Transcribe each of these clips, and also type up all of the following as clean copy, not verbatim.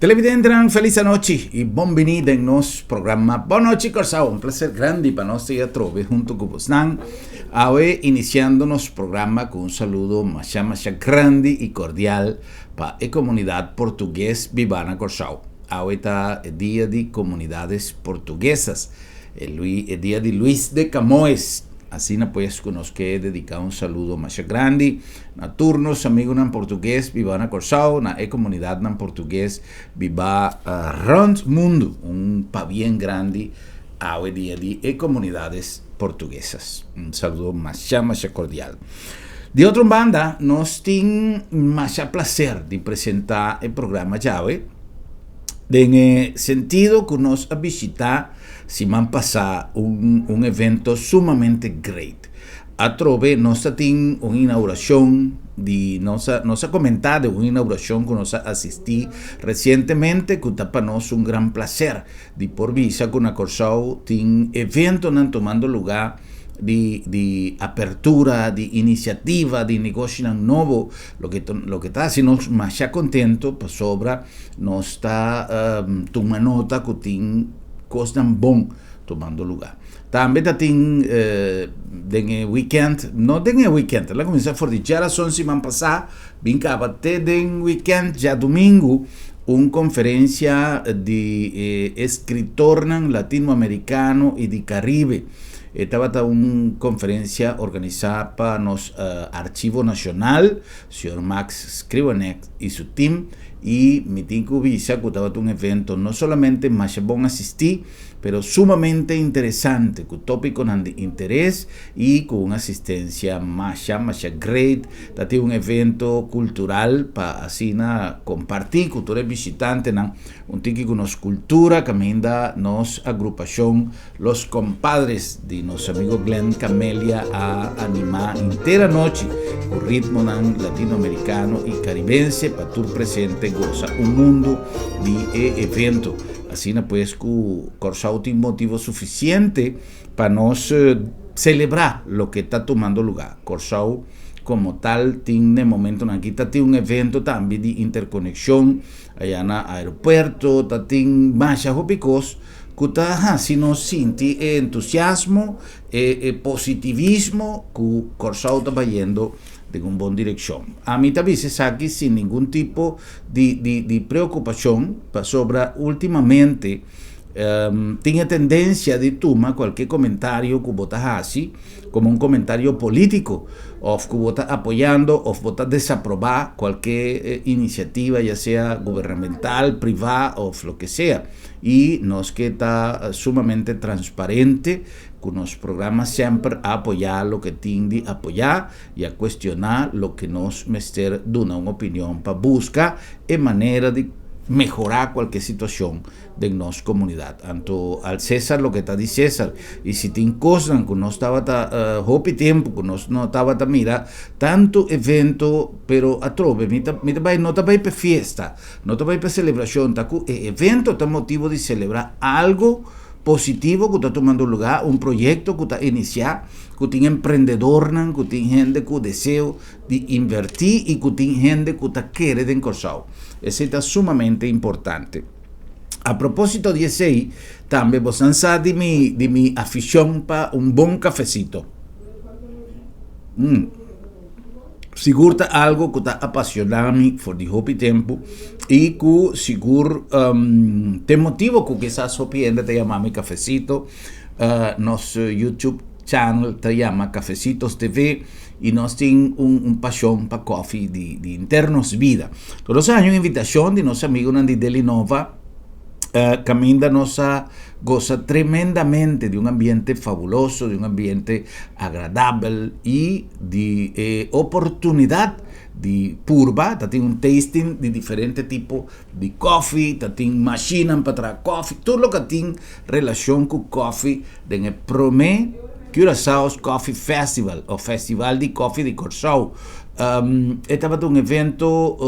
Televidentenan felis anochi y bon bini den nos programa Bon Nochi Kòrsou. Un placer grandi pa nos ta atrobe hunto ku bosnan. Awe iniciando nos programa ku un saludo masha masha grandi y cordial pa e comunidad portugues biba na Kòrsou. Awe ta e dia di comunidades portuguesas, e e dia di Luis de Camões. Asina pues ku nos ke dedica un saludo masha grandi na tur nos amigunan portugues biba na Kòrsou, na e komunidatnan portugues biba rònt mundu. Un pabien grandi awe dia di e komunidades portuguesas. Un saludo masha masha kordial. Di otro banda nos tin masha plaser di presentá e programa djawe den e sentido ku nos a bishitá siman pasá un un evento sumamente great. Atrobe nos ta tin un inauguracion di nos a nos a comenta de un inauguracion cu nos a asisti recientemente cu ta pa nos un gran placer di por bisa cu na Corsou tin eventonan tomando lugar di di apertura di iniciativa di negoshinan nobo loke loke ta haci nos masha contento pasobra nos ta tuma nota cu tin cosnan bon tomando lugar. Tambe ta tin den e weekend, no den e weekend, el a kuminsá for di djarason siman pasá, bin kaba te den weekend djadumingu, un konferensia di e eskritornan latinoamerikano i di Karibe. E tabata un konferensia organisá pa nos Archivo Nashonal, señor Max Skrivanek i su tim, i mi tin ku bisa ku tabata un evento no solamente masha bon asistí, pero sumamente interesante, ku tópikonan di interes i ku un asistensia masha masha great. Ta tin un evento kultural pa asina kompartí ku tur e bishitantenan un tiki ku nos kultura kaminda nos agrupashon Los Compadres di nos amigo Glenn Camelia a animá henter anochi ku ritmonan latinoamerikano i karibense pa tur presente gosa un mundu di e evento. Asina pues ku Kòrsou tin motivo sufisiente pa nos selebrá loke ta tumando lugá. Kòrsou komo tal tin n'e momentonan aki ta tin un evento tambe di interkonekshon aya na aeropuerto, ta tin masha hopi kos ku ta hasi nos sinti e entusiasmo, e positivismo ku Kòrsou ta bayendo den un bon direkshon. Ami ta bisa esaki sin ningun tipo di di di preokupashon pasobra ultimamente tin e tendensia di tuma kualke komentario ku bo ta hasi komo un komentario polítiko òf ku bo ta apoyando òf bo ta desaprobá kualke inisiativa ya sea gubernamental, privá òf loke sea. I nos ke ta sumamente transparente ku nos programa semper a apoyá loke tin di apoyá i a kuestioná loke nos mester duna un opinion pa buska e manera di mehorá kualke situashon den nos komunidat. Anto al César loke ta di César i si tin kosnan ku nos tabata hopi tempu ku nos no tabata mira tantu evento pero atrobe mi ta mi ta bai no ta bai pa fiesta no ta bai pa selebrashon ta ku e evento ta motibu di selebrá algu positivo ku ta tumando lugá, un proyekto ku ta inisiá, ku tin emprendedornan, ku tin hende ku deseo di invertí i ku tin hende ku ta kere den Kòrsou. Esei ta sumamente importante. A propósito di esei, tambe bosan sa di mi di mi afishon pa un bon kafesito. Mm. Sigur ta algo ku ta apasioná mi for di hopi tempu i ku sigur ta e motibu ku kisas hopi hende ta yama mi Cafecito. Nos YouTube channel ta yama Cafecitos TV i nos tin un pashon pa kòfi di henter nos bida. Nos a haña un invitashon di nos amigunan di Delinova kaminda nos a gosa tremendamente di un ambiente fabuloso, di un ambiente agradabel i di e oportunidat di purba, ta tin un tasting di diferente tipo di koffie, ta tin mashinan pa traha koffie, tur loke tin relashon ku koffie den e prome Curaçao's Coffee Festival of Festival di Koffie di Kòrsou. E tabata un evento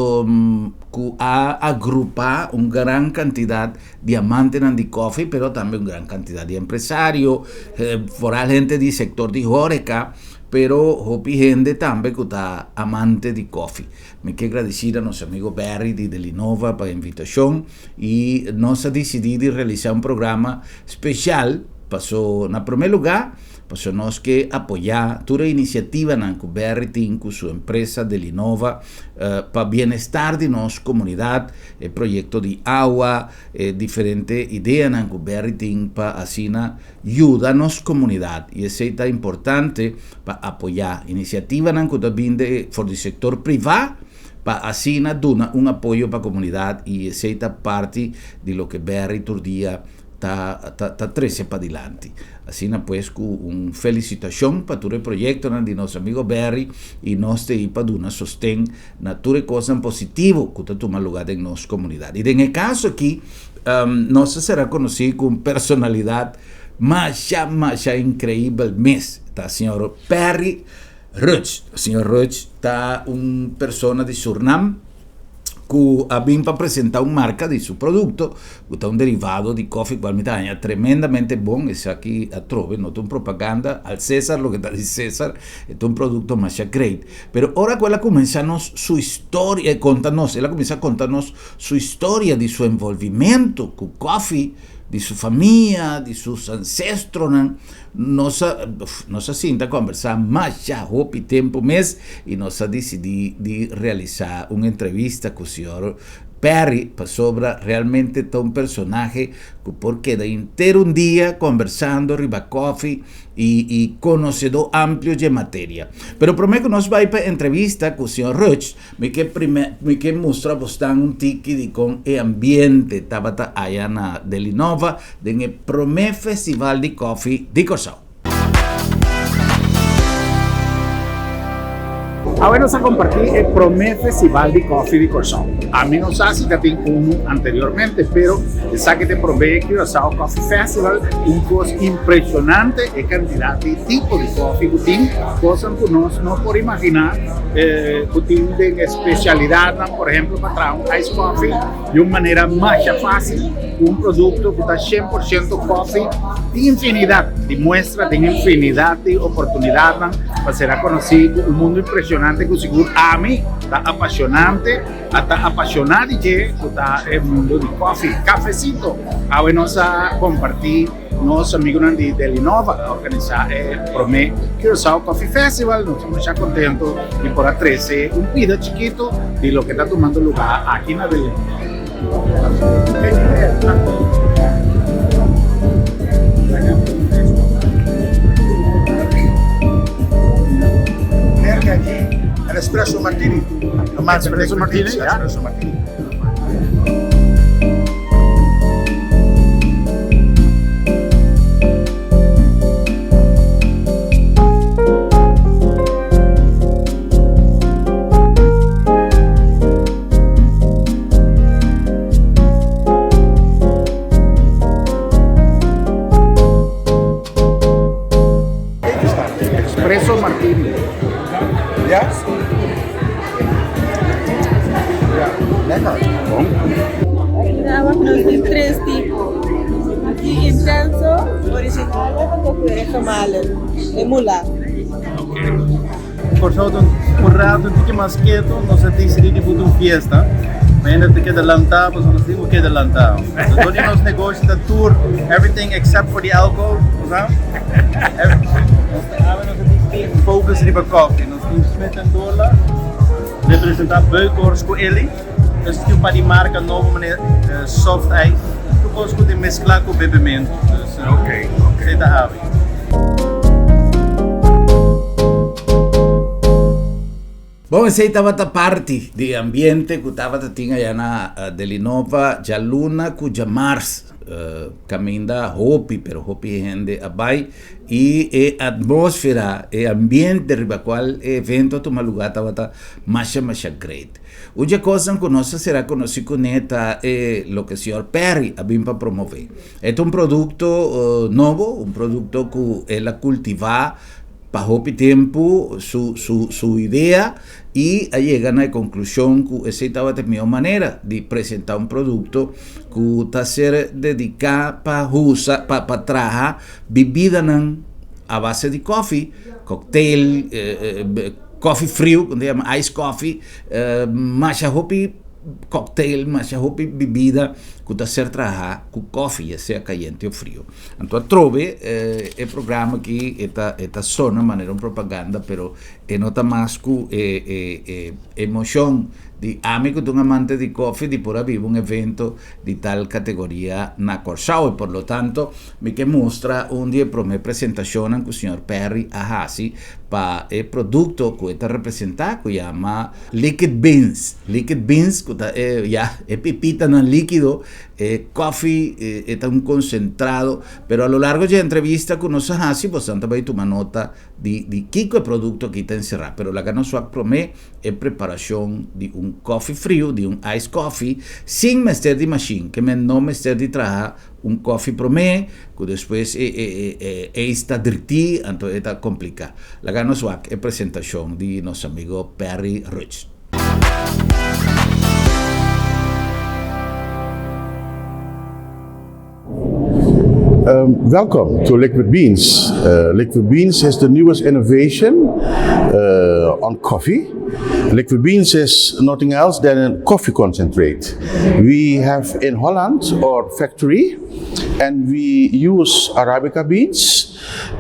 ku a agrupá un gran kantidat di amantenan di koffie, pero tambe un gran kantidat di empresario, foral hende di sektor di hòreka. pero hopi hende tambe ku ta amante di kofi. Mi ke gradisí na nos amigo Barry di Delinova pa e invitashon i nos a disidí di realisá un programa speshal paso na promé lugá paso nos ke apoyá tur e inisiativanan ku Barry tin ku su empresa Delinova pa bienestar di nos komunidat, e proyekto di awa, e diferente ideanan ku Barry tin pa asina yuda nos komunidat i esei ta importante pa apoyá inisiativanan ku ta bin de for di sektor privá pa asina duna un apoyo pa komunidat i esei ta parti di loke Barry tur dia ta ta trese padilanti. Asina pues ku un felisitashon pa tur e proyektonan di nos amigo Barry i nos ta ei pa duna sosten na tur e kosnan positivo ku ta tuma lugá den nos komunidat. I den e kaso aki nos a sera konosí ku un personalidat masha masha inkreibel mes, ta señor Perry Rudge. Señor Rudge ta un persona di Surnam ku a bin pa presentá un marka di su produkto ku ta un derivado di kofi kual mi ta haña tremendamente bon. Esaki atrobe no ta un propaganda, al Cesar loke ta di Cesar, e ta un produkto masha great. Pero ora ku el a kuminsá nos su historia, konta nos, el a kuminsá konta nos su historia di su envolvimentu ku kofi, di su famia, di sus ancestronan, nos a nos a sinta kombersá masha hopi tempu mes i nos a disidí di realisá un entrevista ku señor Perry pasobra realmente ta un personahe ku por keda henter un dia kombersando riba kofi i i konosedó amplio dje materia. Pero promé ku nos bai pa e entrevista ku señor Rudge, mi ke prime mi ke mustra bosnan un tiki di kon e ambiente tabata aya na Delinova den e promé festival di kòfi di Kòrsou. Awe nos a kompartí e promé festival di kòfi di Kòrsou. Ami no sa si ta tin unu anteriormente, pero esaki ta e promé Curaçao Coffee Festival, un kos impreshonante e kantidat di tipo di kòfi ku tin, kosnan ku nos no por imaginá ku tin den e spesialidatnan, por ehempel pa traha un ice coffee di un manera masha fásil ku un produkto ku ta 100% kòfi. Tin infinidat di muestra, tin infinidat di oportunidatnan pa sera konosí ku un mundu impreshonante ku sigur ami ta apashonante, a ta apashoná di dje ku ta e mundu di kòfi. Kafesito! Awe nos a kompartí nos amigunan di Delinova a organisá e promé Curaçao Coffee Festival. Nos ta masha kontentu di por a trese un pida chikitu di loke ta tumando lugá aki na Delinova. Espresso martini. Espresso martini, ja. Espresso martini. Espresso martini. Ja? Ja, lekker. Bon. Nos tin tres tipo. Tin intenso, original of cu gemalen, e mula. Kòrsou ta un ratu un tiki mas ketu, nos a disidí di buta un fiesta. Mañana ta keda lantá, pasobra nos tin ku keda lantá. Dor di nos negoshi ta tur, everything except for the alcohol, bo sa. Nos ta awe nos a disidí focus riba kòfi. Nos tin Smith en Doorla, representá Beukhorst ku Ellie. Nos tin un par di marka nobo manera Soft Ice, tur kos ku tin mesklá ku bebementu. Dus esei ta awe. Bon, esei tabata parti di e ambiente ku tabata tin aya na Delinova djaluna ku djamars. Kaminda hopi, pero hopi hende a bai i e atmósfera, e ambiente riba kual e evento a tuma lugá tabata masha masha great. Un dje kosnan ku nos a sera konosí kuné ta e loke señor Perry a bin pa promové. E ta un produkto nobo, un produkto ku el a kultivá pa hopi tempu su su su idea i a yega na e konklushon ku esei tabata e mihó manera di presentá un produkto ku ta ser dediká pa usa pa pa traha bibidanan a base di kòfi. cocktail, coffee friu, ku nan ta yama ice coffee, masha hopi cocktail, masha hopi bibida ku ta ser traha ku coffee, ya sea kayente o frio. Anto atrobe e programa aki e ta e ta sona manera un propaganda pero e no ta mas ku e e e emocion di ami ku ta un amante di kofi di por a biba un evento di tal kategoria na Kòrsou i por lo tanto mi ke mustra un di e promé presentashonnan ku señor Perry a hasi pa e produkto ku e ta representá ku yama Liquid Beans. Liquid Beans ku ta e ya e pipitanan líkido E koffie e ta un concentrado, pero a lo largo dje entrevista cu nos a haci bosan ta bay tuma nota di di kico e producto aki ta encerra. Pero laga nos wak prome e preparacion di un koffie frio, di un ice coffee, sin mester di machine, ke men no mester di traha un koffie prome cu despues e e e e ijs ta driti anto e ta complica. Laga nos wak e presentacion di nos amigo Perry Rudge. Um, welcome to Liquid Beans. Uh, Liquid Beans is the newest innovation uh, on coffee. Liquid Beans is nothing else than a coffee concentrate. We have in Holland our factory and we use Arabica beans,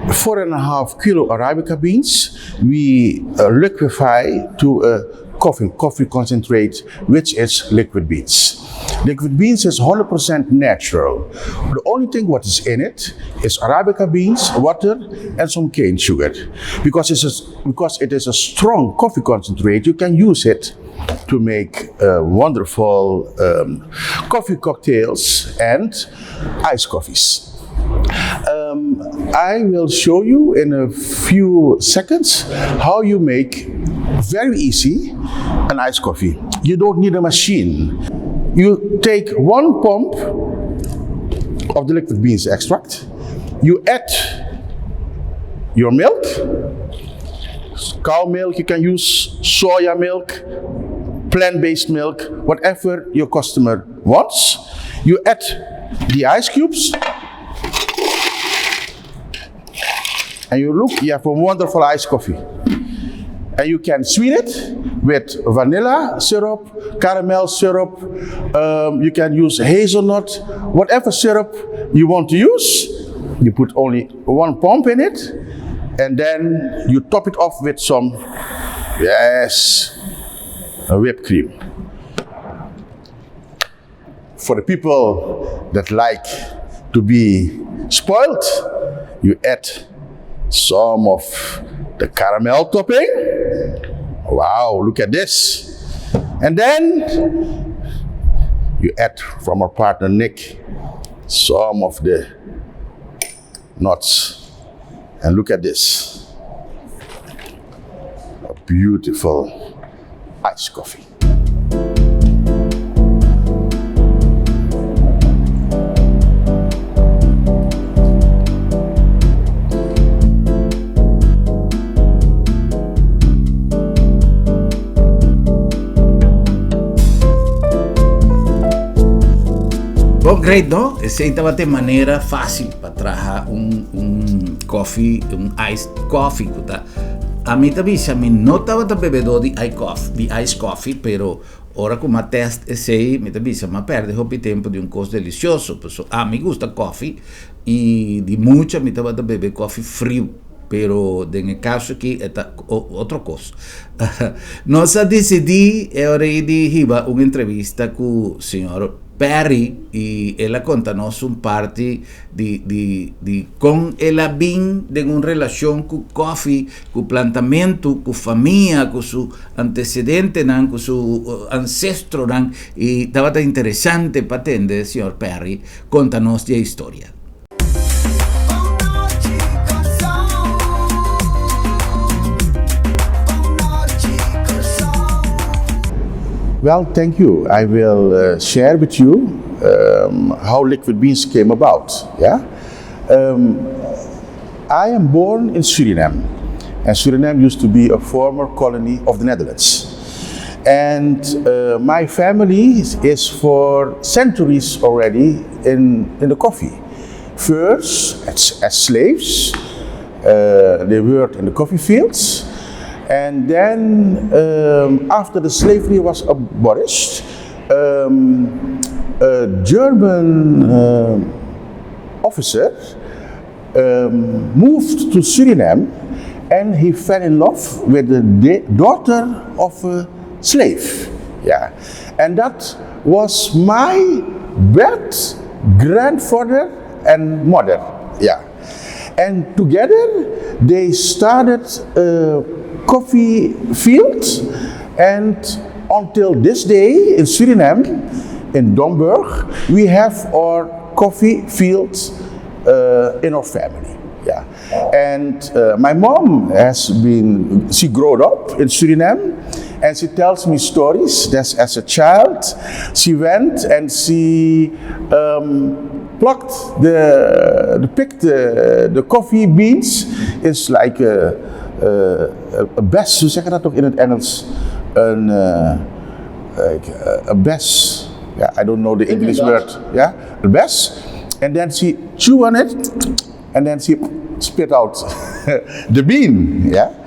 4.5 kilo Arabica beans. We uh, liquefy to a coffee, coffee concentrate, which is liquid beans. Liquid beans is 100% natural. The only thing what is in it is Arabica beans, water, and some cane sugar. Because, it's a, because it is a strong coffee concentrate, you can use it to make uh, wonderful um, coffee cocktails and iced coffees. Um, I will show you in a few seconds how you make very easy an iced coffee. You don't need a machine. You take one pump of the liquid beans extract. You add your milk, cow milk, you can use soya milk, plant-based milk, whatever your customer wants. You add the ice cubes and you look, you have a wonderful iced coffee. And you can sweeten it with vanilla syrup, caramel syrup, um, you can use hazelnut, whatever syrup you want to use. You put only one pump in it, and then you top it off with some, yes, whipped cream. For the people that like to be spoiled, you add some of the caramel topping. Wow, look at this. And then you add from our partner Nick some of the nuts. And look at this. A beautiful iced coffee. Bon, great, no? Esei tabata e manera fácil pa traha un, un coffee, un iced coffee ku ta. Ami ta bisa mi no tabata bebedó di ice coffee, di ice coffee, pero ora ku m'a test esei mi ta bisa m'a perde hopi tempu di un kos delicioso. Paso ami gusta coffee i di mucha mi tabata bebe coffee friu, pero den e kaso aki e ta otro kos. Nos a disidí e ora ei di hiba un entrevista ku señor Perry i el a konta nos un parti di di di kon el a bin den un relashon ku kòfi, ku plantamentu, ku famia, ku su antecedentenan, ku su ancestronan i tabata interesante pa tende señor Perry konta nos di e historia. Well, thank you. I will uh, share with you um, how liquid beans came about. Yeah, um, I am born in Suriname, and Suriname used to be a former colony of the Netherlands. And uh, my family is for centuries already in, in the coffee. First, as, as slaves, They worked in the coffee fields. And then um, after the slavery was abolished, um, a German uh, officer um, moved to Suriname and he fell in love with the daughter of a slave. Yeah. And that was my birth grandfather and mother. Yeah. And together they started a coffee field and until this day in Suriname, in Domburg, we have our coffee field uh, in our family. Yeah. And uh, my mom has been, she grew up in Suriname and she tells me stories that as a child she went and she um, plucked the, the picked the, the coffee beans. It's like a, a, a bes, hoe zeg je dat ook in het Engels? Een, uh, like a bes. Yeah, I don't know the English word. Yeah, a bes. And then she chew on it, and then she spit out the bean. Yeah.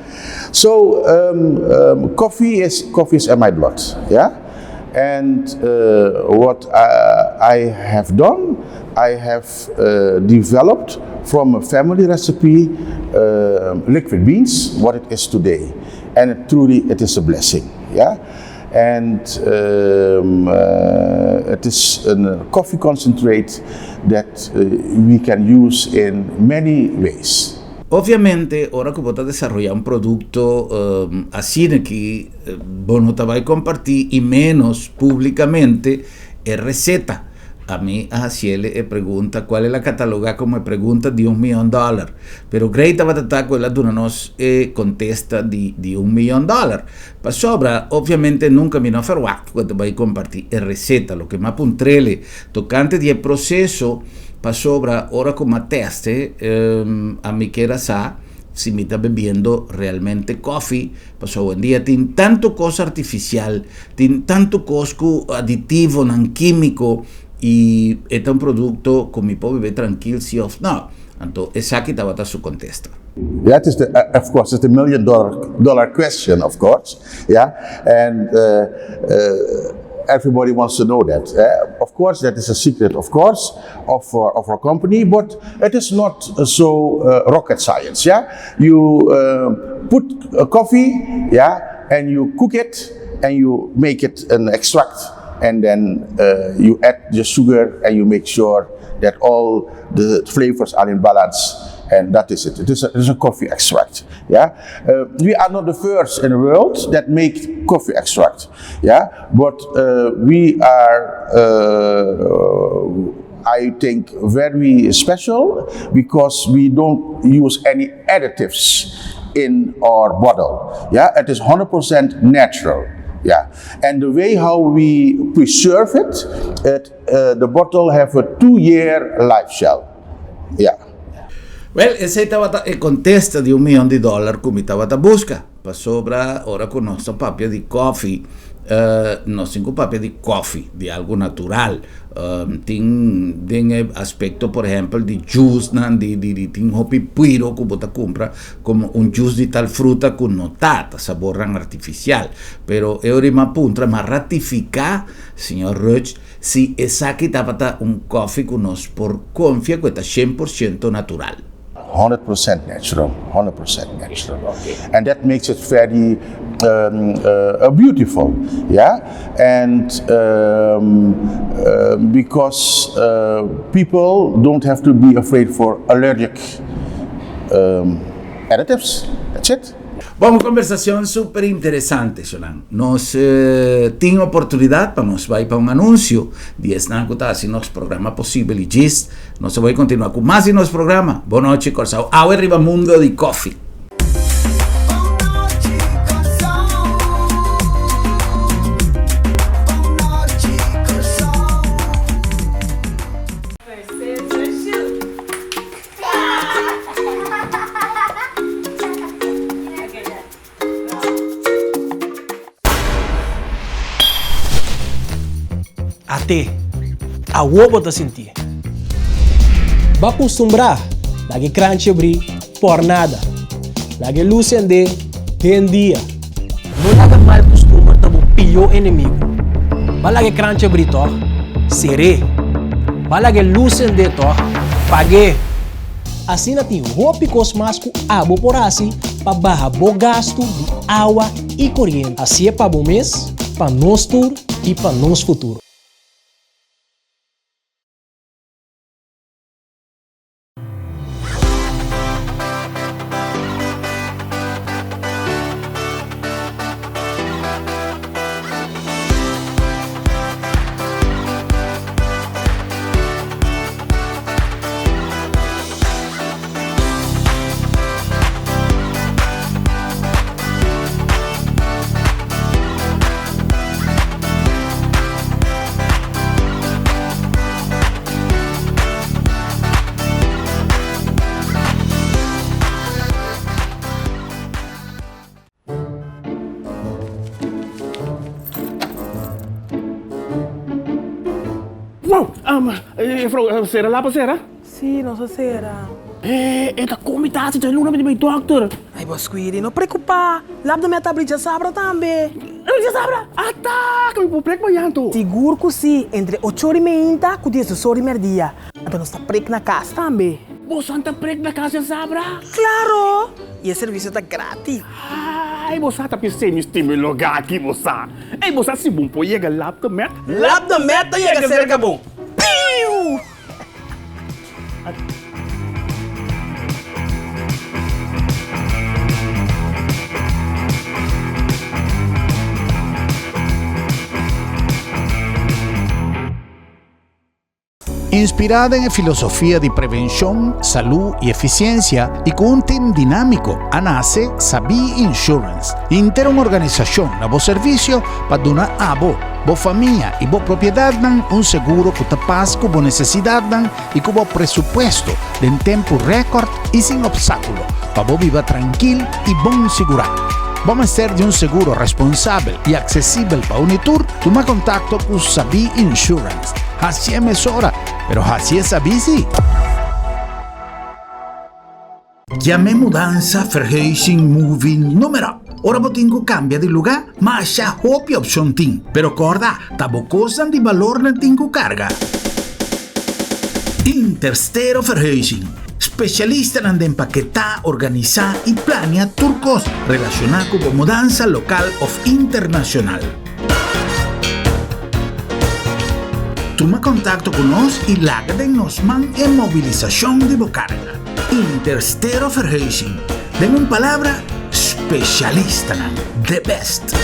So um, um, coffee is coffee is in my blood. Yeah. And uh, what I, I have done, I have uh, developed from a family recipe uh, liquid beans, what it is today. And it, truly, it is a blessing. Yeah. And um, uh, it is a coffee concentrate that uh, we can use in many ways. Obviamente, ora ku bo ta desaroyá un produkto asina aki, bo no ta bai kompartí i ménos públikamente e reseta. Ami a hasiele e pregunta kual el a katalogá komo e pregunta di un mion dòler. Pero Grey tabata ta ku el a duna nos e kontesta di di un mion dòler. Pasobra, obviamente nunka mi no a ferwagt ku e ta bai kompartí e reseta. Loke mi a puntr'ele tokante di e proseso, Pasobra ora ku m'a teste, ami kier a sa si mi ta bebiendo realmente kofi, pasobra awendia tin tantu kos artifisial, tin tantu kos ku aditivonan kímiko i e ta un produkto ku mi por bebe trankil si òf nò. Anto esaki tabata su kontesta. Yeah, it is the, uh, of course, it's the million dollar, dollar question, of course. Yeah, and uh, uh, everybody wants to know that. Uh, of course, that is a secret, of course, of our, of our company, but it is not so uh, rocket science. Yeah, you uh, put a coffee, yeah, and you cook it, and you make it an extract, and then uh, you add the sugar, and you make sure that all the flavors are in balance and that is it. It is a, it is a coffee extract. Yeah, uh, we are not the first in the world that make coffee extract. Yeah, but uh, we are. Uh, I think very special because we don't use any additives in our bottle. Yeah, it is 100% natural. Yeah, and the way how we preserve it, it uh, the bottle have a two-year life shell. Yeah. Wel, esei tabata e kontesta di un mion di dòler ku mi tabata buska. Pasobra ora ku nos ta papia di kòfi, nos tin ku papia di kòfi, di algu natural. Tin den e aspekto por ehèmpel di juicenan, di di di tin hopi puiro ku bo ta kumpra komo un juice di tal fruta ku no ta, ta sabornan artifisial. Pero e ora mi a puntra, mi a ratifiká señor Rudge Si esaki tabata un koffie ku nos por konfia ku e ta shen por shento natural. 100% natural, 100% natural. And that makes it very um, uh, beautiful, yeah? And um, uh, because uh, people don't have to be afraid for allergic um, additives, that's it. Bon, un conversacion super interesante, Shonan. Nos tin oportunidad pa nos bai pa un anuncio di esnan cu ta haci nos programa posibel y djis nos a bai continua cu mas di nos programa. Bon nochi, Corsou. Awe riba Mundo di Koffie. At'é, awor bo ta sintié. Bo a kustumbrá, laga e kranchi abrí. Pòrnada. Laga e lus sendé den dia. No laga mal kustumber ta bo pió enemigu. Ba laga e kranchi abrí tòg? Ser'é. Ba laga e lus sendé tòg? Pag'é. Asina tin hopi kos mas ku abo por hasi pa baha bo gastu di awa i koriente. Hasié pa bo mes, pa nos tur i pa nos futuro. Wow! Um, juffrouw, sera lapa sera? Sí, nos a sera. Eh, e ta komi tasi dje luna mi di bai dokter. Ai, bo Squiri, no preokupá. Lap de meta abri djasabra tambe. Abri djasabra? Ata! Ku mi por prek mañan anto. Sigur ku sí, entre ocho ora i meinta ku diesdos ora i merdia. Anto nos ta prek na kas tambe. Bosan ta prek na kas djasabra? Klaro! I e servisio ta gratis. Ai, bo sa ta pis'é mi stima e lugá aki, bo sa. Ei, bo sa si bon por yega Lap de Met? Lap de Met ta yega serka bo. Piu! Inspirá den e filosofia di prevenshon, salú i efisiensia i ku un tim dinámiko, a nase Sabí Insurance, henter un organisashon na bo servisio pa duna abo, bo famia i bo propiedatnan un seguro ku ta pas ku bo nesesidatnan i ku bo presupuesto den tempu rèkòrt i sin opstákulo pa bo biba trankil i bon sigurá. Bo mester di un seguro responsabel i aksesibel pa uni tur? Tuma kontakto ku Sabí Insurance. Hasié mesora, pero hasié sabí sí! Yam'é mudansa, verhuizing, moving, numero. Ora bo tin ku kambia di lugá, masha hopi opshon tin. Pero kòrda, ta bo kosnan di balor nan tin ku karga. Interstero Verhuizing, spesialistanan den paketá, organisá i plania tur kos relashoná ku bo mudansa lokal òf internashonal. Tuma kontakto ku nos i laga den nos man e mobilisashon di bo karga. Interstero Verhuizing, den un palabra, spesialistanan, the best!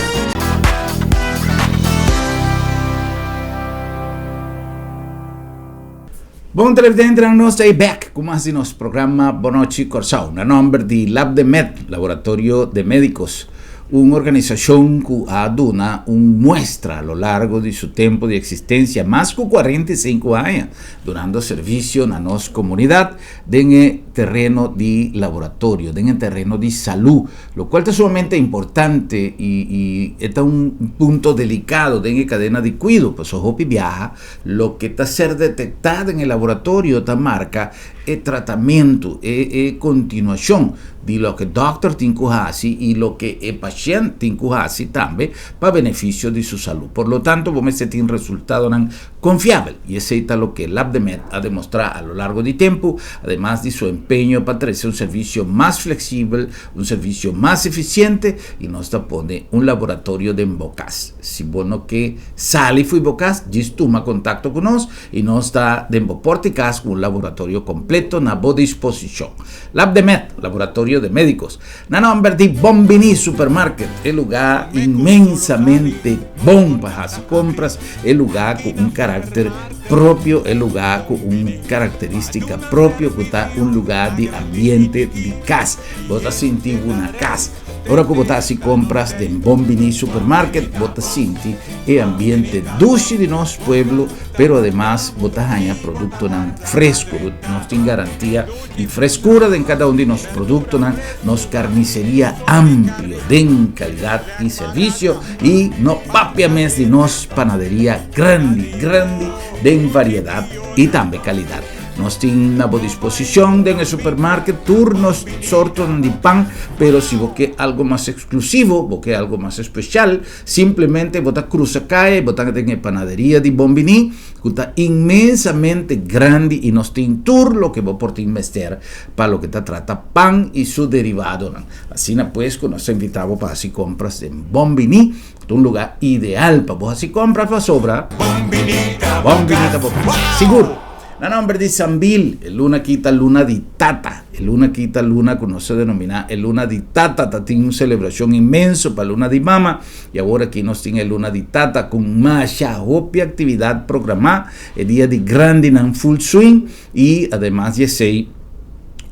Bon televidentenan nos ta bek ku mas di nos programa Bonochi Kòrsou. Na nòmber di Labdemed, Laboratorio de Médicos, un organisashon ku a duna un muestra a lo largo di su tempu di eksistensia, mas ku 45 aña, dunando servisio na nos komunidat den e tereno di laboratorio, den e tereno di salú, lokual ta sumamente importante i i e ta un punto delikado den e kadena di kuido, pasobra hopi biaha Loke ta ser detektá den e laboratorio ta marka e tratamentu, e e kontinuashon di loke dòkter tin ku hasi i loke e pashènt tin ku hasi tambe pa benefisio di su salú. Por lo tanto, bo mester tin resultadonan konfiabel i esei ta loke Labdemed a demostrá a lo largo di tempu, ademas di su empeño pa trese un servisio mas fleksibel, un servisio mas efisiente i nos ta pone un laboratorio den bo kas. Si bo no ke sali fo'i bo kas, djis tuma kontakto ku nos i nos ta den bo porta i kas ku un laboratorio kompleto na bo disposishon. Labdemed, Laboratorio de Médicos, na nòmber di Bon Biní Supermarket, e lugá inmensamente bon pa hasi kompras, e lugá ku un karakter propio, e lugá ku un karakterístika propio ku ta un lugá di ambiente di kas. Bo ta sinti bo na kas. Ora ku bo ta hasi kompras den Bon Biní Supermarket, bo ta sinti e ambiente dushi di nos pueblo, pero ademas bo ta haña produktonan fresku. Nos tin garantia di freskura den kada un di nos produktonan, nos karniseria amplio den kalidat i servisio i no papia mes di nos panaderia grandi, grandi den variedat i tambe kalidat. Nos tin na bo disposishon den e supermarket tur nos sortonan di pan, pero si bo ke algo mas eksklusivo, bo ke algo mas espeshal, simplemente bo ta krusa kaya i bo ta den e panaderia di Bon Biní, ku ta inmensamente grandi i nos tin tur loke bo por tin mester pa loke ta trata pan i su derivadonan. Asina pues ku nos ta invitá bo pa hasi kompras den Bon Biní, ku ta un lugá ideal pa bo hasi kompras pasobra Bon Biní ta bo kas. Sigur! Na nomber di Sambil, e luna aki ta luna di tata. E luna aki ta luna ku nos ta denominá e luna di tata. Ta tin un selebrashon inmenso pa luna di mama i awor aki nos tin e luna di tata ku masha hopi aktividat programá. E dia di grandinan full swing i ademas di esei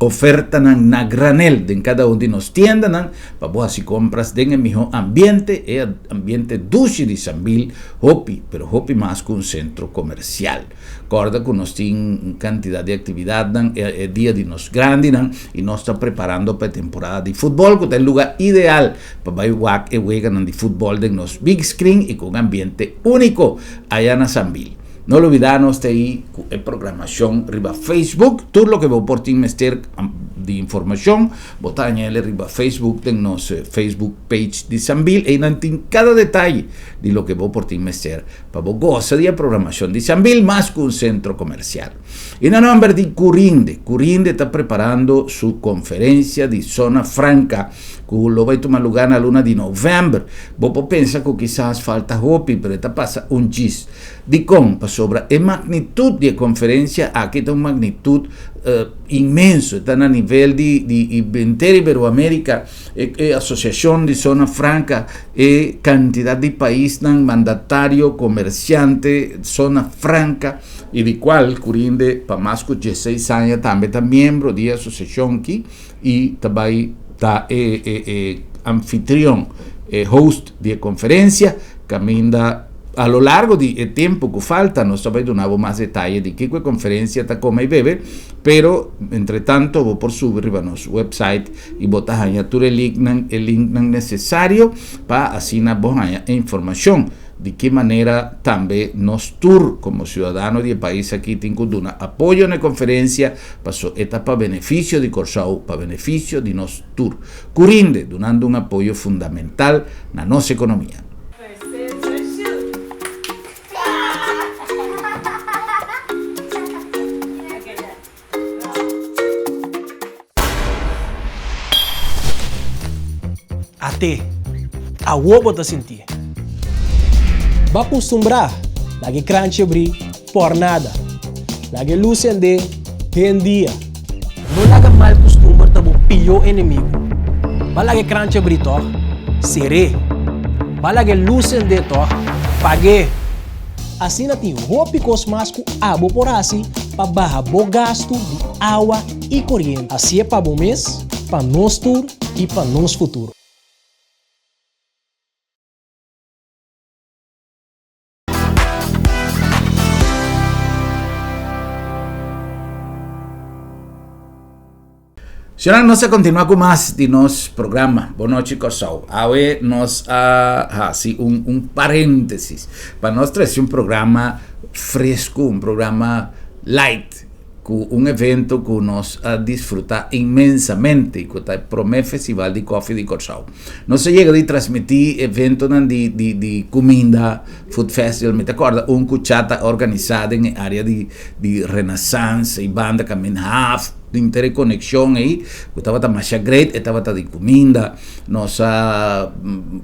ofertanan na granel den kada un di nos tiendanan pa bo hasi kompras den e mihó ambiente, e ambiente dushi di Sambil, hopi pero hopi mas ku un sentro komersial. Kòrda ku nos tin un kantidat di aktividatnan e dia di nos grandinan i nos ta preparando pa e temporada di futbòl ku ta e lugá ideal pa bai wak e weganan di futbòl den nos big screen i ku un ambiente úniko aya na Sambil. No lubidá nos ta ei ku e programashon riba Facebook. Tur loke bo por tin mester di informashon bo ta haña el riba Facebook den nos Facebook page di Sambil. Einan tin kada detaye di loke bo por tin mester pa bo gosa di e programashon di Sambil mas ku un sentro komersial. I na nòmber di Curinde, Curinde ta preparando su konferensia di Zona Franka ku lo bai tuma lugá na luna di novèmber. Bo por pensa ku kisas falta hopi, pero e ta pasa un djis. Dikon? Pasobra e magnitut di e konferensia aki ta un magnitut inmenso, e ta na nivel di di henter Iberoamérika, e e asosiashon di Zona Franka, e kantidat di paisnan, mandatario, komersiante, Zona Franka, i di kual Curinde pa mas ku diesseis aña tambe ta miembro di e asosiashon aki i ta bai ta e e e anfitrion, e host di e konferensia, kaminda A lo largo di e tempu ku falta nos ta bai duna bo mas detaye di kiko e konferensia ta kome i bebe, pero entretanto bo por subi riba nos website i bo ta haña tur e linknan e linknan nesesario pa asina bo haña e informashon di ki manera tambe nos tur komo siudadano di e pais aki tin ku duna apoyo na e konferensia paso e ta pa benefisio di Kòrsou, pa benefisio di nos tur. Kurinde dunando un apoyo fundamental na nos ekonomia. At'é, awor bo ta sintié. Bo a kustumbrá laga e kranchi abrí por nada. Laga e lus sendé den dia. No laga mal kustumber ta bo pió enemigu. Ba laga e kranchi abrí tòg? Ser'é. Ba laga e lus sendé tòg? Pag'é. Asina tin hopi kos mas ku abo por hasi pa baha bo gastu di awa i koriente. Hasié pa bo mes, pa nos tur i pa nos futuro. Señora, nos a continua cu mas di nos programa Bon Nochi Kòrsou. Awe nos a hasi un, un paréntesis pa nos trese un programa fresco, un programa light, ku un evento ku nos a disfrutá inmensamente i ku ta e promé festival di kòfi di Kòrsou. Nos a yega di transmití eventonan di di di kuminda, food festival, mi ta kòrda un ku Chata a organisá den e área di di Renaissance i banda kamin haf, henter e konekshon ei ku tabata masha great, e tabata di kuminda. Nos a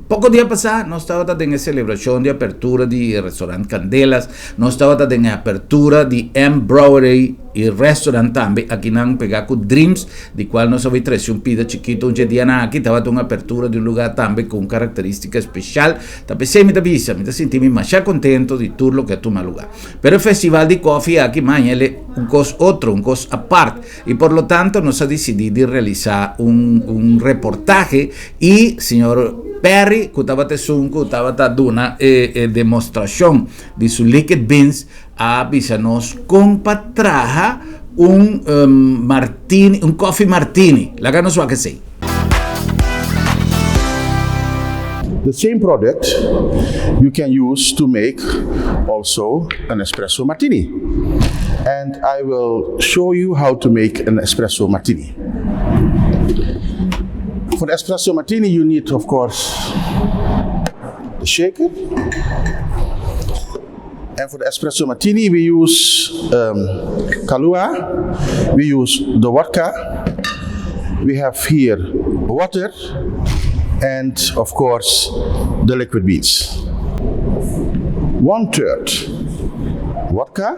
poko dia pasá nos tabata den e selebrashon di apertura di e restaurant Candelas, nos tabata den e apertura di M Brewery i restaurant tambe akinan pegá ku Dreams, di kual nos a bai trese un pida chikito un dje dianan aki, tabata un apertura di un lugá tambe ku un karakterístika speshal. Ta p'esei mi ta bisa, mi ta sinti mi masha kontento di tur loke a tuma lugá. Pero e festival di kòfi aki maña el e un kos otro, un kos apart. Y por lo tanto nos a dicidi di realisa un un reportahe y señor Perry cu tabata esun cu tabata duna e e demostracion di su liquid beans a bisa nos con pa traha un martini un coffee martini. Laga nos wak esey. The same product you can use to make also an espresso martini. And I will show you how to make an espresso martini. For the espresso martini, you need, of course, the shaker. And for the espresso martini, we use Kahlua, we use the vodka, we have here water, and of course, the liquid beans. 1/3 vodka.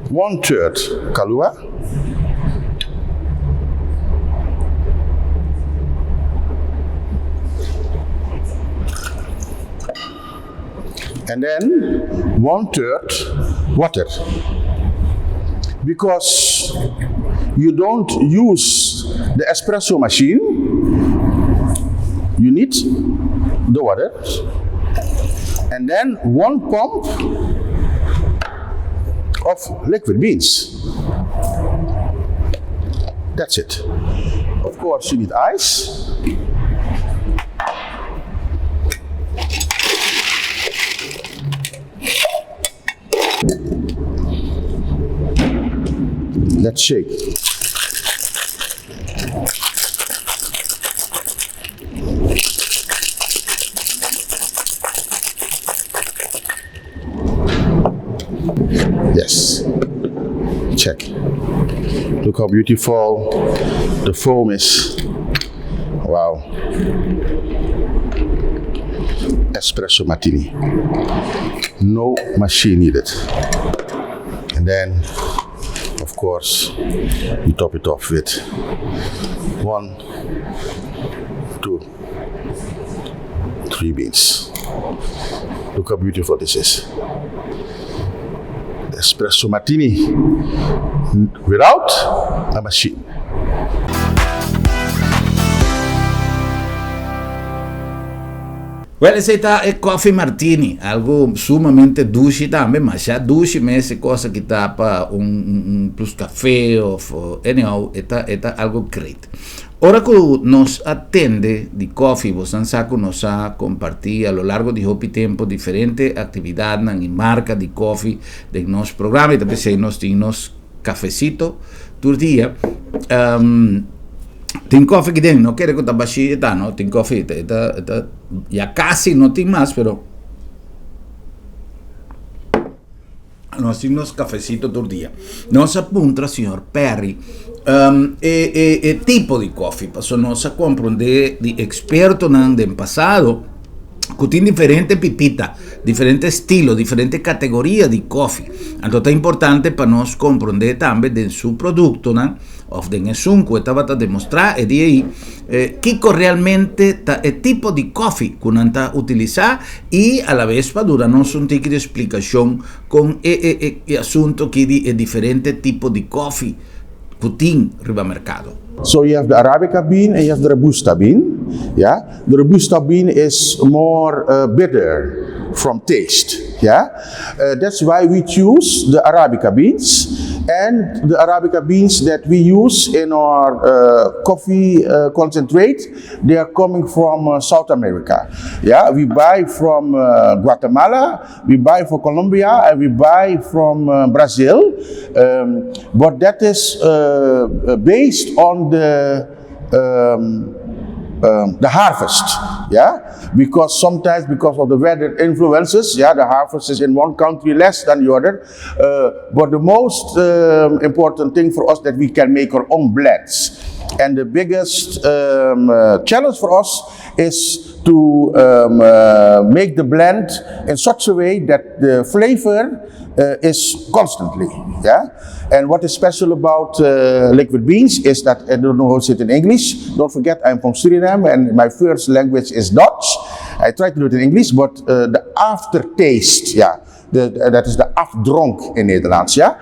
1/3 Kahlua. And then 1/3 water. Because you don't use the espresso machine, you need the water. And then 1 pump of liquid beans. That's it. Of course, you need ice. Let's shake. Yes. Check. Look how beautiful the foam is. Wow. Espresso martini. No machine needed. And then, of course, you top it off with 1, 2, 3 beans. Look how beautiful this is. Espresso martini without a machine. Well, esei ta e coffee martini, algo sumamente dushi tambe, masha dushi mes e cosa ki ta pa un, un, un plus café of anyhow, e ta, e ta algo great. Ora ku nos a tende di koffie, bosan sa ku nos a kompartí a lo largo di hopi tempo diferente aktividatnan i marka di koffie den nos programa, i ta p'esei nos tin nos kafesito tur dia. Tin koffie aki den, no kere ku ta bashí e ta, no, tin koffie, e ta, e ta, ya kasi no tin mas, pero nos tin nos kafesito tur dia. Nos a puntra señor Perry e, e, e tipo di koffie, paso nos a komprondé di ekspertonan den pasado ku tin diferente pipita, diferente estilo, diferente kategoria di koffie. Anto ta importante pa nos komprondé tambe den su produktonan òf den esun ku e tabata demostrá e dia ei, kiko realmente ta e tipo di koffie ku nan ta utilisá i alabes pa duna nos un tiki di splikashon kon e e e asuntu aki di e diferente tipo di koffie ku tin riba merkado. So you have the Arabica bean and you have the Robusta bean, yeah. The Robusta bean is more bitter from taste, yeah. That's why we choose the Arabica beans and the Arabica beans that we use in our coffee concentrate, they are coming from South America, yeah. We buy from Guatemala, we buy from Colombia and we buy from Brazil, but that is based on the harvest, yeah, because sometimes because of the weather influences, yeah, the harvest is in one country less than the other, but the most important thing for us that we can make our own blends. And the biggest challenge for us is to make the blend in such a way that the flavor is constantly, yeah. And what is special about liquid beans is that, I don't know how to say it in English, don't forget I'm from Suriname and my first language is Dutch. I try to do it in English, but the aftertaste, yeah, that is the afdronk in Nederlands, yeah.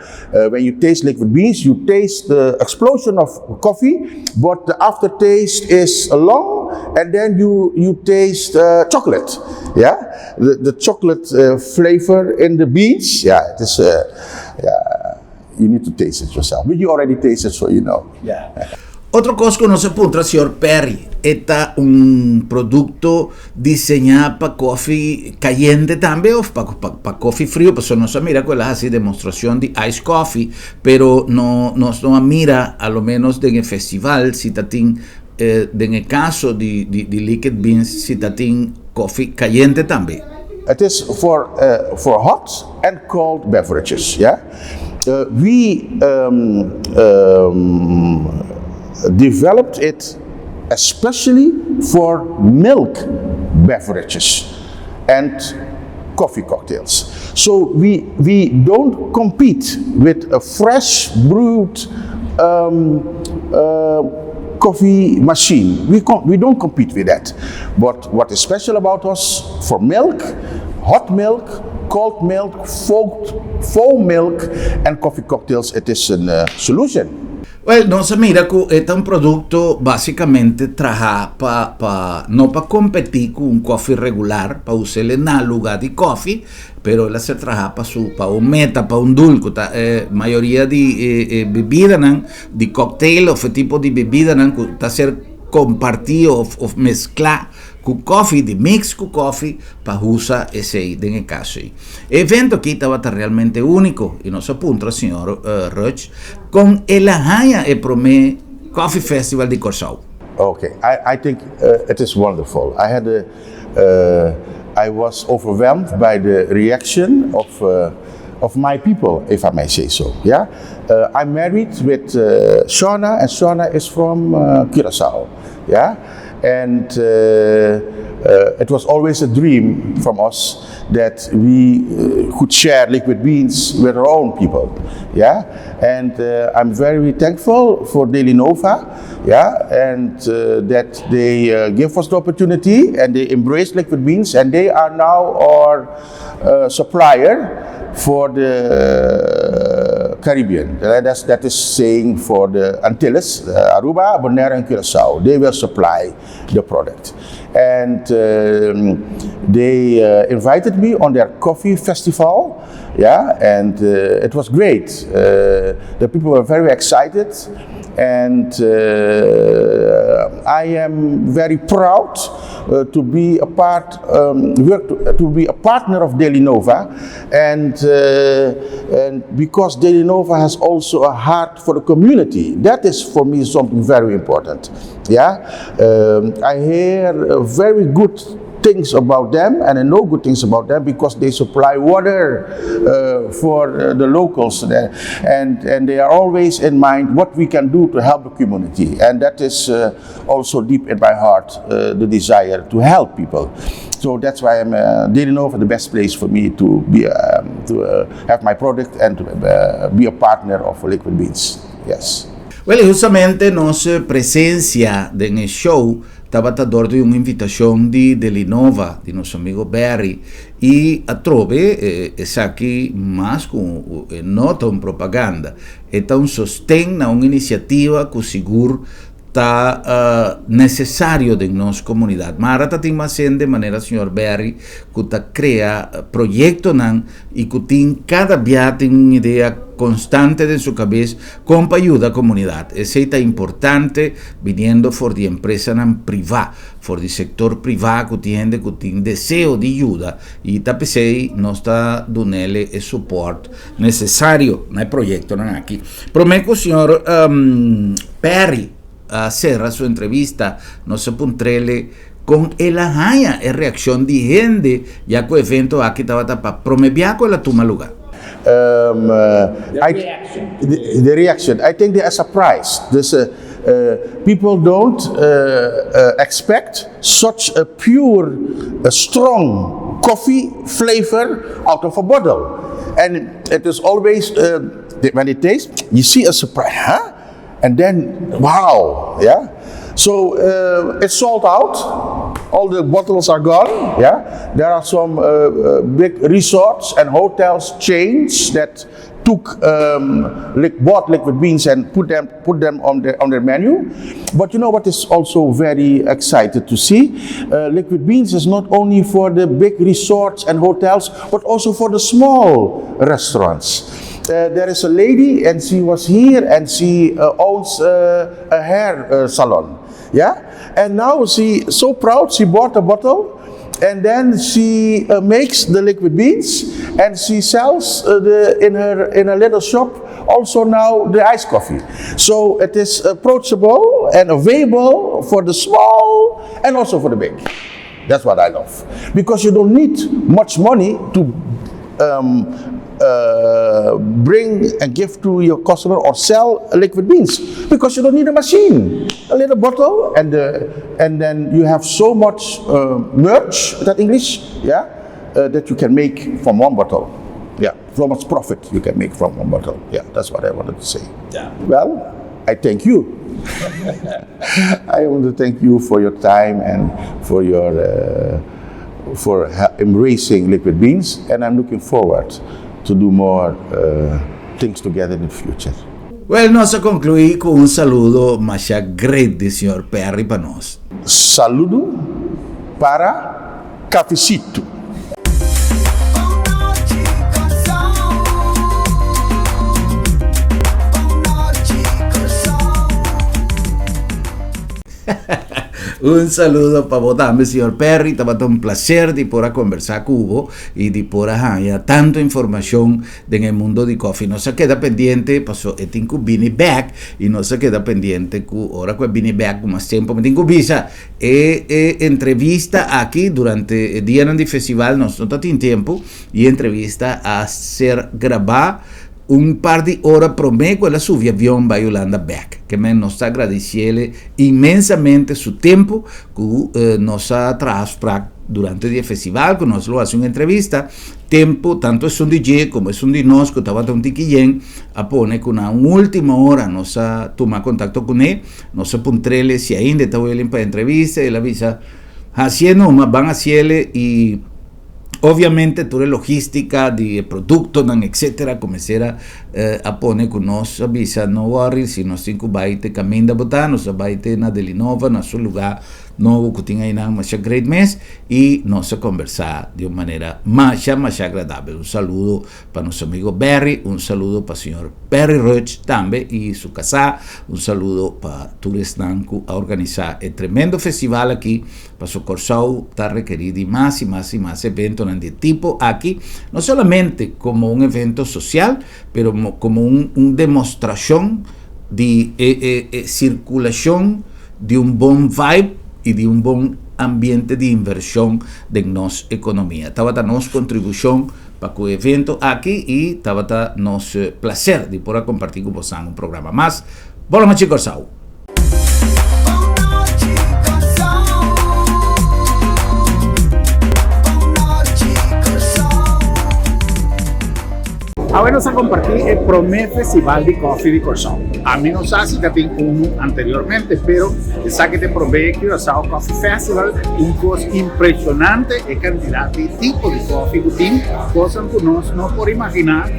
When you taste liquid beans, you taste the explosion of coffee, but the aftertaste is long, and then you taste chocolate, yeah. The chocolate flavor in the beans, yeah, it is, yeah, you need to taste it yourself. But you already tasted, so you know. Yeah. Otro kos ku nos a puntra señor Perry, e ta un produkto diseñá pa kofi kayente tambe òf pa pa kofi frio? Pasobra nos a mira ku el a hasi demostrashon di ice coffee, pero no nos no a mira a lo menos den e festival si ta tin den e kaso di di Liquid Beans si ta tin kofi kayente tambe. Het is voor voor hot and cold beverages, ja. We developed it especially for milk beverages and coffee cocktails. So we we don't compete with a fresh brewed um, uh, coffee machine. We, we don't compete with that. But what is special about us for milk, hot milk, cold milk, foam milk and coffee cocktails, it is a uh, solution. Well, nos a mira ku e ta un produkto básikamente trahá pa pa no pa kompetí ku un kòfi regular, pa us'el na lugá di kòfi, pero el a ser trahá pa su pa un meta, pa un doel, ku ta e mayoria di e e bebidanan di cocktail òf e tipo di bebidanan ku ta ser kompartí òf òf mesklá ku kòfi, di mix ku kòfi pa usa esei den e kaso ei. E evento aki tabata realmente úniko i nos a puntra señor Rudge kon el a haña e promé Coffee Festival di Kòrsou. Ok, I I think it is wonderful. I had a I was overwhelmed by the reaction of of my people, if I may say so. Yeah, I'm married with Shauna and Shauna is from Curaçao. Yeah, and it was always a dream from us that we could share liquid beans with our own people. Yeah, and I'm very thankful for Daily Nova. Yeah, and that they give us the opportunity and they embrace liquid beans and they are now our supplier for the Caribbean. That's, that is saying for the Antilles, Aruba, Bonaire and Curaçao. They will supply the product. And they invited me on their coffee festival. Yeah, and it was great. The people were very excited and I am very proud to be a part, work to, to be a partner of Daily Nova, and and because Daily Nova has also a heart for the community, that is for me something very important. Yeah, I hear very good things about them and I know good things about them because they supply water for the locals there and, and they are always in mind what we can do to help the community and that is also deep in my heart the desire to help people. So that's why I'm uh, Nova the best place for me to be to have my product and to be a partner of Liquid Beans. Yes. Well, justamente nos presensia den e show tabata dor di un invitashon di Delinova, di nos amigo Barry, i atrobe esaki mas ku e no ta un propaganda, e ta un sosten na un inisiativa ku sigur ta nesesario den nos komunidat. Mara ta tin mas hende manera señor Barry ku ta krea proyektonan i ku tin kada bia tin un idea konstante den su kabes kon pa yuda komunidat. Esei ta importante biniendo for di empresanan privá, for di sektor privá ku tin hende ku tin deseo di yuda i ta p'esei nos ta dun'ele e supòrt nesesario na e proyektonan aki. Promé ku señor Perry a sera su entrevista nos a puntr'ele kon el a haña e reakshon di hende ya ku e evento aki tabata pa promé bia ku el a tuma lugá. Um, I, the, the reaction, I think they are surprised. This, people don't expect such a pure, a strong coffee flavor out of a bottle. And it is always, when it tastes, you see a surprise, huh? And then, wow, yeah? So it's sold out. All the bottles are gone. Yeah, there are some big resorts and hotels chains that took um, bought liquid beans and put them put them on their on their menu. But you know what is also very excited to see? Liquid beans is not only for the big resorts and hotels, but also for the small restaurants. There is a lady and she was here and she owns a hair salon. Yeah? And now she so proud she bought a bottle and then she makes the liquid beans and she sells the in her in a little shop also now the iced coffee. So it is approachable and available for the small and also for the big. That's what I love. Because you don't need much money to um, bring and give to your customer or sell liquid beans because you don't need a machine. A little bottle and and then you have so much merch, is that English? Yeah, that you can make from one bottle. Yeah, so much profit you can make from one bottle. Yeah, that's what I wanted to say. Yeah. Well, I thank you. I want to thank you for your time and for your for embracing liquid beans, and I'm looking forward to do more things together in the future. Well, nos a konkluí ku un saludo masha great di señor Perry pa nos. Saludo para Cafecito. Un saludo pa bo tambe, señor Perry. Tabata un placer di por a conversa cu bo y di por a haya tanto informacion den e mundo di koffie. Nos a keda pendiente, paso e tin cu bini bek y nos a keda pendiente cu ora cu e bini bek cu mas tempo. Mi tin cu bisa e e entrevista aki durante e dianan di festival nos no ta tin tempo y e entrevista a ser graba un par di ora prome cu el a subi avion bay Hulanda bek. Ke men nos ta agradeciele inmensamente su tempo cu nos a traha afspraak durante di e festival cu nos lo haci un entrevista. Tempo, tanto esun di dje como esun di nos cu tabata un tiki yen, a pone cu na un ultimo ora nos a tuma contacto cune, nos a puntrele si ainda e ta willing pa entrevista, el a bisa hacié numa, ban haciele y obviamente tur e logística di e productonan etcetera cu mester a a pone cu nos a bisa no worry si nos tin cu bay te caminda bo ta, nos a bay te na Delinova na su lugar nobo cu tin aynan masha great mes y nos a conversa di un manera masha masha agradabel. Un saludo pa nos amigo Berry, un saludo pa señor Perry Rudge tambe y su casá, un saludo pa tur esnan cu a organisa e tremendo festival aki, paso Corsou ta rekeri di mas y mas y mas eventonan di e tipo aki, no solamente como un evento social, pero como un un demostracion di e e e circulacion di un bon vibe y di un bon ambiente di inversion den nos economia. Tabata nos contribucion pa cu e evento aki y tabata nos placer di por a comparti cu bosan un programa mas. Bola Machi Corsou! Awe nos a comparti e prome festival di koffie di Corsou. Ami no sa si ta tin unu anteriormente, pero esaki ta e prome Curaçao Coffee Festival, un cos impresionante e cantidad di tipo di koffie cu tin, cosnan cu nos no por imagina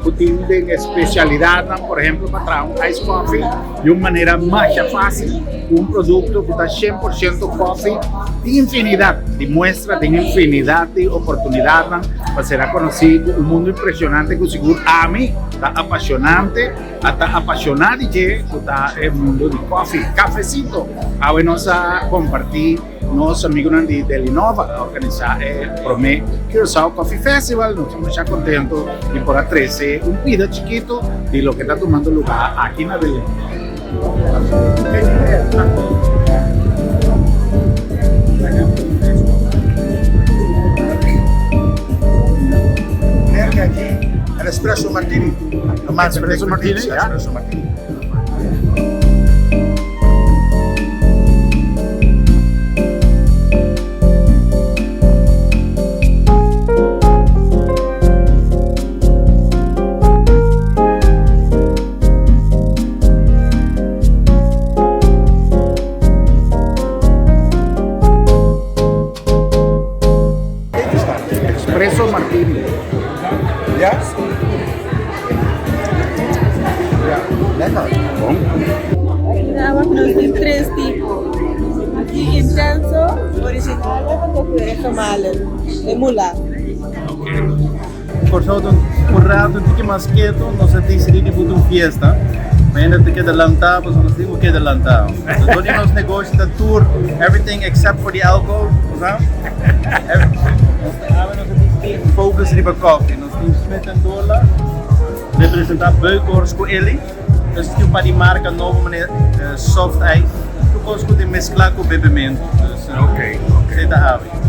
cu tin den e specialidadnan, por ehemplo pa traha un ice coffee di un manera masha fácil cu un producto cu ta 100% koffie. Tin infinidad di muestra, tin infinidad di oportunidadnan pa sera conoci cu un mundo impresionante cu sigur ami ta apasionante, a ta apasiona di dje cu ta e mundo di koffie. Cafecito! Awe nos a comparti. Nos amigunan di Delinova a organisá e promé Curaçao Coffee Festival. Nos ta masha kontentu di por a trese un pida chikitu di loke ta tumando lugá aki na Delinova. Espresso martini. Espresso martini, ja. Espresso martini. Espresso martini. Ja? Ja, lekker. Bon. Nos tin tres tipo. Aki intenso, original of koe gemalen, e mula. Kòrsou ta un ratu un tiki mas ketu, nos a disidí di buta un fiesta. Mainda ta keda lantá, pasobra nos tin ku keda lantá. Dor di nos negoshi ta tur, everything except for the alcohol, bo sa. Nos ta awe nos a disidí focus riba koffie. Nos tin Smith en Doorla, representá Beukhorst ku Ellie. Nos tin un par di marka nobo manera Soft Ice, tur kos ku tin mesklá ku bebementu. Dus, esei ta awe.